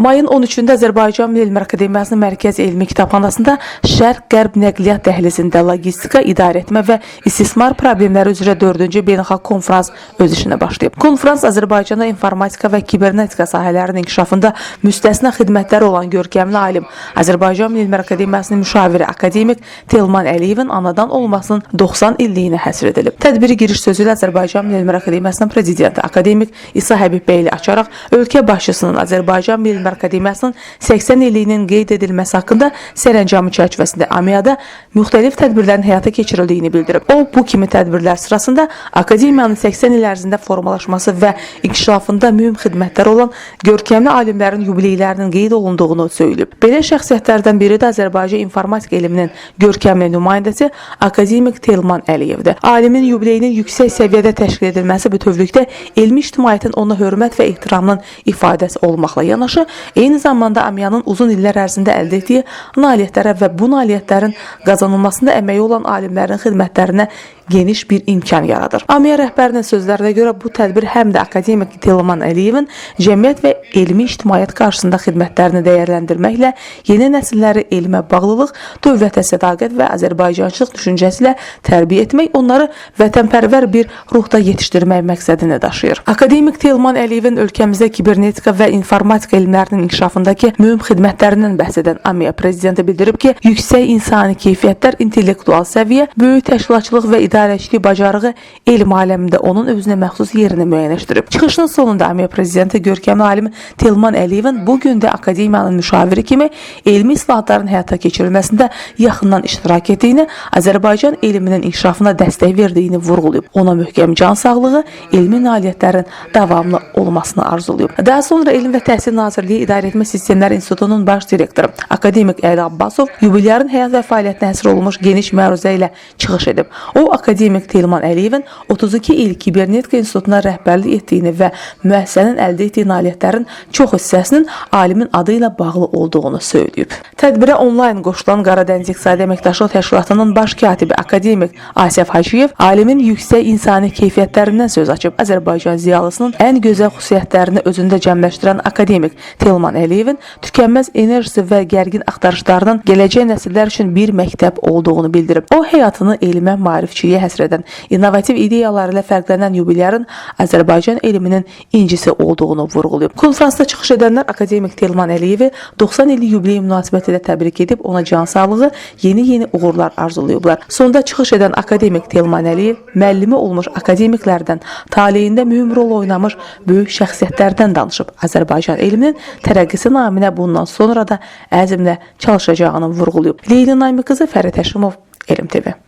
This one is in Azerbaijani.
Mayın 13-də Azərbaycan Milli Elmlər Akademiyasının Mərkəzi Elmi Kitabxanasında Şərq-Qərb nəqliyyat dəhlizində logistika, idarəetmə və istismar problemləri üzrə 4-cü beynəlxalq konfrans öz işinə başlayıb. Konfrans Azərbaycanda informatika və kibernetika sahələrinin inkişafında müstəsna xidmətləri olan görkəmli alim, Azərbaycan Milli Elmlər Akademiyasının müşaviri akademik Telman Əliyevin anadan olmasının 90 illiyinə həsr edilib. Tədbiri giriş sözü ilə Azərbaycan Milli Elmlər Akademiyasının prezidenti akademik İsa Həbibbəyli açaraq ölkə başçısının Azərbaycan Milli Elmlər Akademiyasının 80 illiyinin qeyd edilməsi haqqında sərəncamı çərçivəsində AMİA-da müxtəlif tədbirlərin həyata keçirildiyini bildirib. O, bu kimi tədbirlər sırasında akademiyanın 80 il ərzində formalaşması və inkişafında mühüm xidmətləri olan görkəmli alimlərin yubileylərinin qeyd olunduğunu söyləyib. Belə şəxsiyyətlərdən biri də Azərbaycan informatika elminin görkəmli nümayəndəsi akademik Telman Əliyevdir. Alimin yubileyinin yüksək səviyyədə təşkil edilməsi bütövlükdə elmi ictimaiyyətin ona hörmət və ehtiramının ifadəsi olmaqla yanaşı, eyni zamanda AMİA-nın uzun illər ərzində əldə etdiyi nailiyyətlərə və bu nailiyyətlərin qazanılmasında əməyi olan alimlərin xidmətlərinə geniş bir imkan yaradır. AMİA rəhbərinin sözlərinə görə bu tədbir həm də akademik Telman Əliyevin cəmiyyət və elmi ictimaiyyət qarşısında xidmətlərini dəyərləndirməklə yeni nəsilləri elmə bağlılıq, dövlətə sədaqət və azərbaycançılıq düşüncəsi ilə tərbiyə etmək, onları vətənpərvər bir ruhda yetişdirmək məqsədini daşıyır. Akademik Telman Əliyevin ölkəmizdə kibernetika və informatika elmlərinin inkişafındakı mühüm xidmətlərindən bəhs edən AMİA prezidenti bildirib ki, yüksək insani keyfiyyətlər, intellektual səviyyə, böyük təşkilatçılıq və idarəçilik bacarığı elm aləmində onun özünə məxsus yerini müəyyənləşdirib. Çıxışının sonunda AMİA prezidenti görkəmli alim Telman Əliyevin bu gün də akademiyanın müşaviri kimi elmi islahatların həyata keçirilməsində yaxından iştirak etdiyini, Azərbaycan elminin inkişafına dəstək verdiyini vurğulayıb. Ona möhkəm can sağlığı, elmi nailiyyətlərin davamlı olmasını arzulayıb. Daha sonra Elm və Təhsil Nazirliyi İdarəetmə Sistemləri İnstitutunun baş direktoru akademik Əli Abbasov yubilyarın həyat və fəaliyyətinə həsr olunmuş geniş məruzə ilə çıxış edib. O, akademik Telman Əliyevin 32 il Kibernetika İnstitutuna rəhbərlik etdiyini və müəssisənin əldə etdiyi nailiyyətlərin çox hissəsinin alimin adı ilə bağlı olduğunu söyləyib. Tədbirə onlayn qoşulan Qaradəniz İqtisadi Əməkdaşlıq Təşkilatının baş katibi akademik Asəf Hacıyev alimin yüksək insani keyfiyyətlərindən söz açıb. Azərbaycan ziyalısının ən gözəl xüsusiyyətlərini özündə cəmləşdirən akademik Telman Əliyevin tükənməz enerjisi və gərgin axtarışlarının gələcək nəsillər üçün bir məktəb olduğunu bildirib. O, həyatını elmə, maarifçiliyə həsr edən, innovativ ideyaları ilə fərqlənən yubilyarın Azərbaycan elminin incisi olduğunu vurğulayıb. Konfransda çıxış edənlər akademik Telman Əliyevi 90 illik yubiley münasibətilə təbrik edib, ona can sağlığı, yeni-yeni uğurlar arzulayıblar. Sonda çıxış edən akademik Telman Əliyev müəllimi olmuş akademiklərdən, taleyində mühüm rol oynamış böyük şəxsiyyətlərdən danışıb. Azərbaycan elminin tərəqqisi naminə bundan sonra da əzmlə çalışacağını vurğulayıb. Leyli Namiq qızı, Fərid Həşimov, Elm TV.